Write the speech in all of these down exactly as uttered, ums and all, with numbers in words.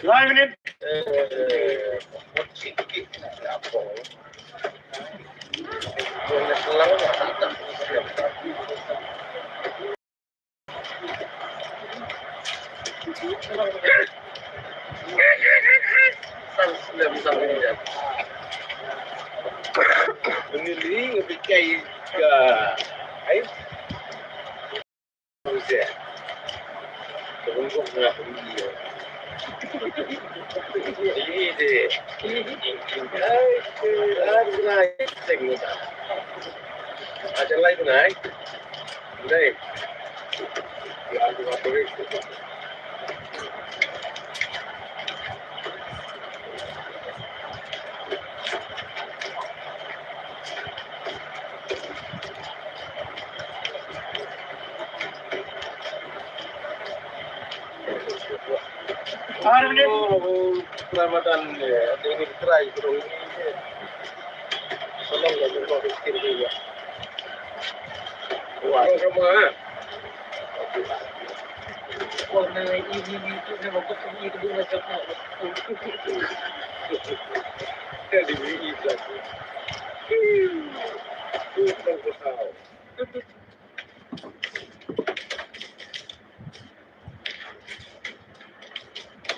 Nine minutes.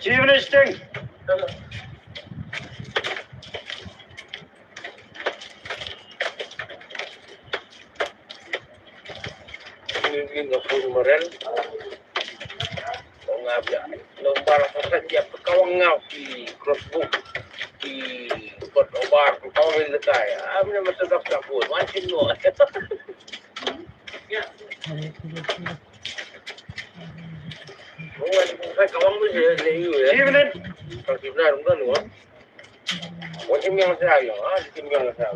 Chief Minister. Morel. Nong abia, nong bara kata dia kawang ngau ki crossbow, ki kot obar kawang ini kai. Abia masa dak dak buat macam no. Nong lagi bukan kawang tu je lagi ya. Kalau kita rumah nuan, macam yang saya ya, macam yang saya.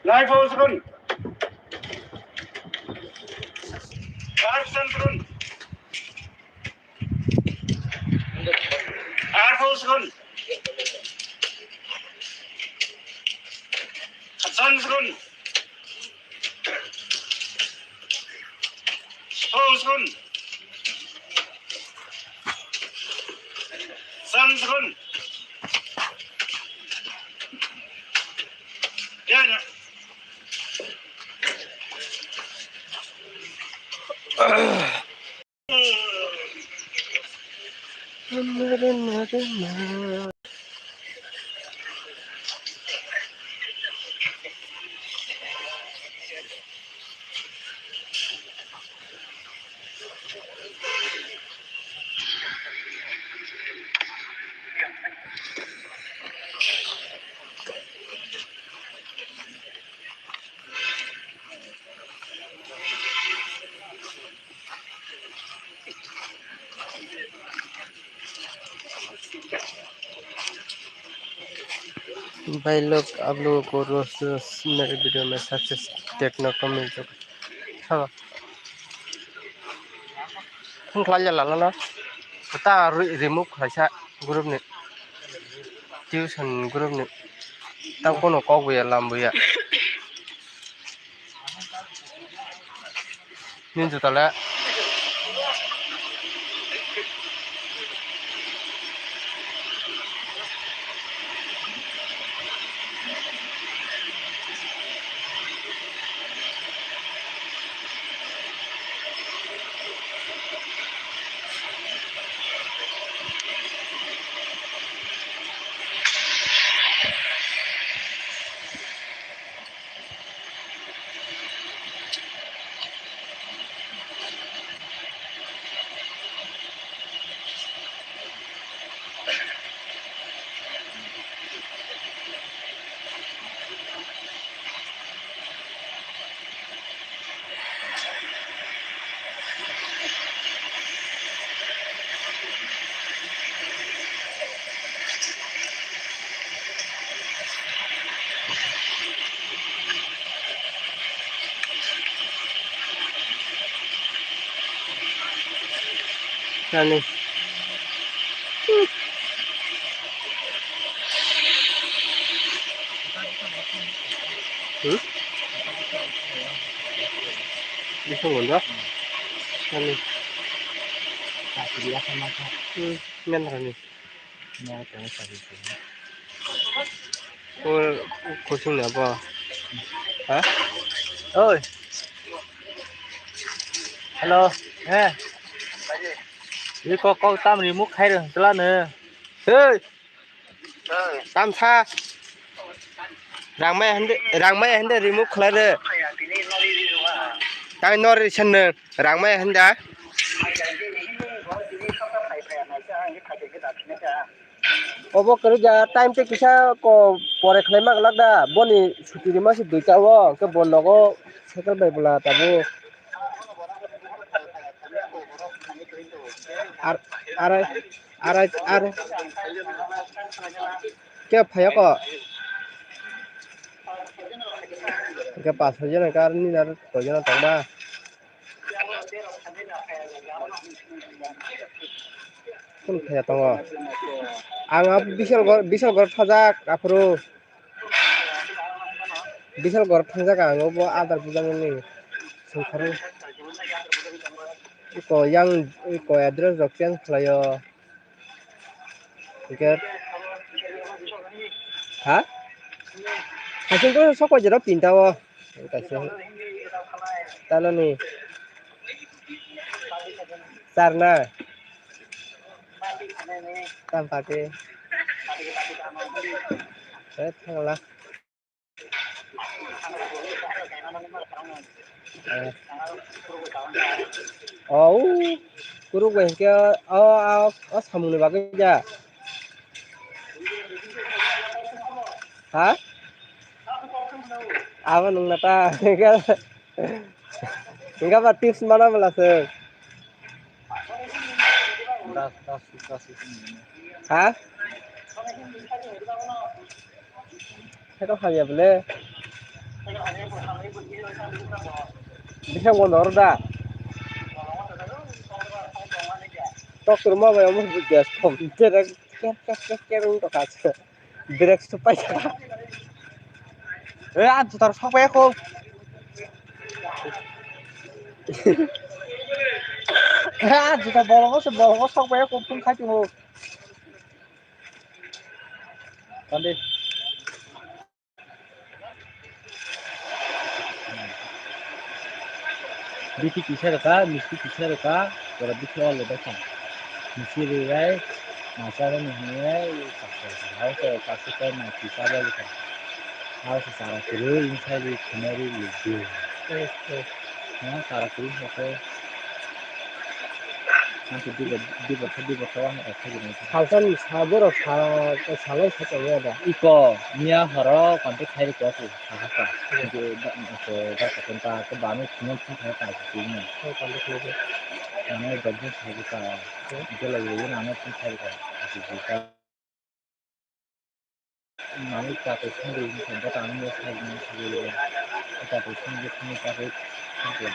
Life house run. Action run. Air Force gun. Guns gun. Force gun. Guns gun. Yeah, yeah. भाई लोग, आप लोगों को रोज रोज मेरे वीडियो में सक्सेस देखने को मिल चुका है। Wngkhlai ya lala no. Ta remove khlaisa group ni. Tuition group ni. Tang kono kok bo ya lam bo ya. Ni juta le. Nani. Hmm? Bising wanda? Nani. Hmm, ngan rani. O, kuching na bo. Ha? Oi. Hello. Eh. Ni kok kok tam remove khai rw tla ne. Hey. Tam sa. Rang mai hande, rang mai hande remove khlai de. Tai nor ri sen ne. Rang mai handa. Obo kwrwi ja time tei kisa ko pore khlai ma glak da boni suti rima se duita o hwnkhe bo nogo cycle bai bwla tabuk. Ar arai arai ar ke phaya ko. Hwnkhe pas soi jana khe ar nini aro koi jana tongma. Kunu phaiya tongo. Ang abo Bishal gor, Bishal gor thajak aphuru. Bishal gor thangjak ang obo adar bujaknani songkhoro. Iko yang iko address rok change khlaio. Hwnkhe ha? Hasing ko sok pai jero pinta o. Kaisa tanani. Charna. Tam pati. Eh, thangla. Eh. Oh, kuruk bai hwnkhe, oh, oh, oh, samungni bagwi ja. Ha? Abo nung nata. Hingga ba tips mana mala se. Ha? Heto hamya bole. Bisa ngono oro da. Tok turma bai omo gas kom. Tere ker ker ker ker ung to kas. Direct supai. Eh, ang jutar sok bai ko. Eh, ang jutar bolongo se bolongo sok bai ko pung khai tungo. Tande. Biti kisa rwkha, misti kisa rwkha, jora biti o lodakha. Misti rwbai, masa rwni hinwi, hai se, hai se, nai kisa bai lwkha. Hai se chara kwrwi, inside rwi, khwnai rwi, lwkha. Yes, yes. Ha, chara kwrwi, hai se. Ang se duibar, duibar, duibar, duibar, Salsa ni sa borok sa, salai sa tongya da. Iko, miya horo contact khai rikya se, sahaka. Iko, da, iko, da, katon ta, ke bami phunuk phung khai ta se tini. Oh, contact khai rikya. Ano dok din sai ta. Iko lagi lagi ano phung khai ta. Asi si ta. Malik kato songwi wngkha, bwtangni sakni sagwi wngkha. Kato songwi songwi kato songwi.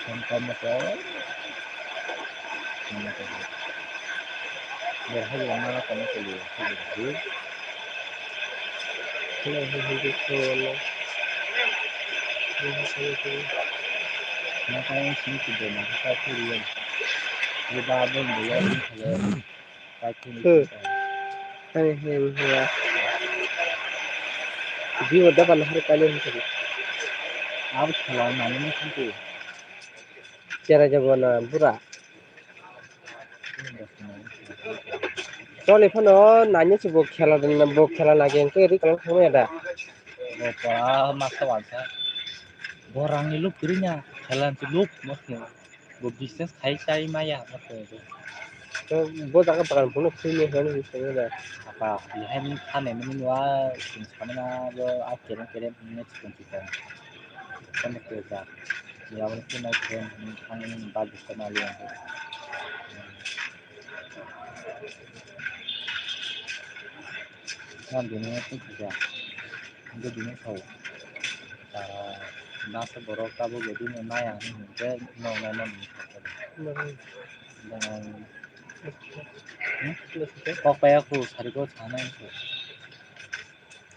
Songkha moko. Moko. Berha yang mana kamu kali? Hello, hello, hello, hello. Maka yang sini tidak maka kau kuliah. Dia babon dia ini kalau. Hmm. Ani hwnwi hwnla. Bibo dokan hari kali hwnwi. Abo khela nangni thanti. Cherai jabo na bura. Toni phano nangni se bo khela, bo khela nagi hwnkhe ri kalang thangmaya da. Bo pora masa wansa. Bo rangni lob kwrwina, khela se lob mosno. Bo business khai chai maya, to bo jaga bagan bono khwlini hwnwi sayo da. Apa, bihai ni thane mani nwa, sing samana bo a kerem kerem hwnwi chikon chikon. Kono kesa, ya bo khwlai khe hwnwi thangmani ba busta mali ang. Nang bini tong kisa, hingke bini thau. Nasa borok tabuk ya bini maya hwnwi hwnkhe noknai nokni. Hmm? Kok paya ku, sari ko sana itu.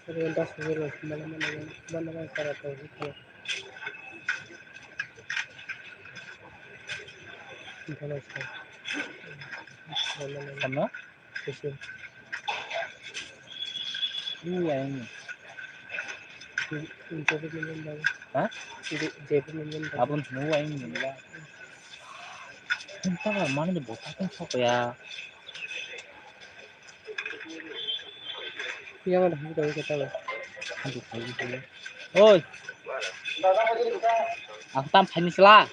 Sari ko das ko lo, mana, mana, mana, mana, cara tahu itu. Mana, mana. Sama? Sisi. Iya ini. Jadi minum bang. Hah? Jadi, jadi minum bang. Abun semua ini lah. Entah mana ni botak kan sok ya. Yang ada hal kau kata lah. Aduh, kau gitu ya. Oi. Aku tam panis lah.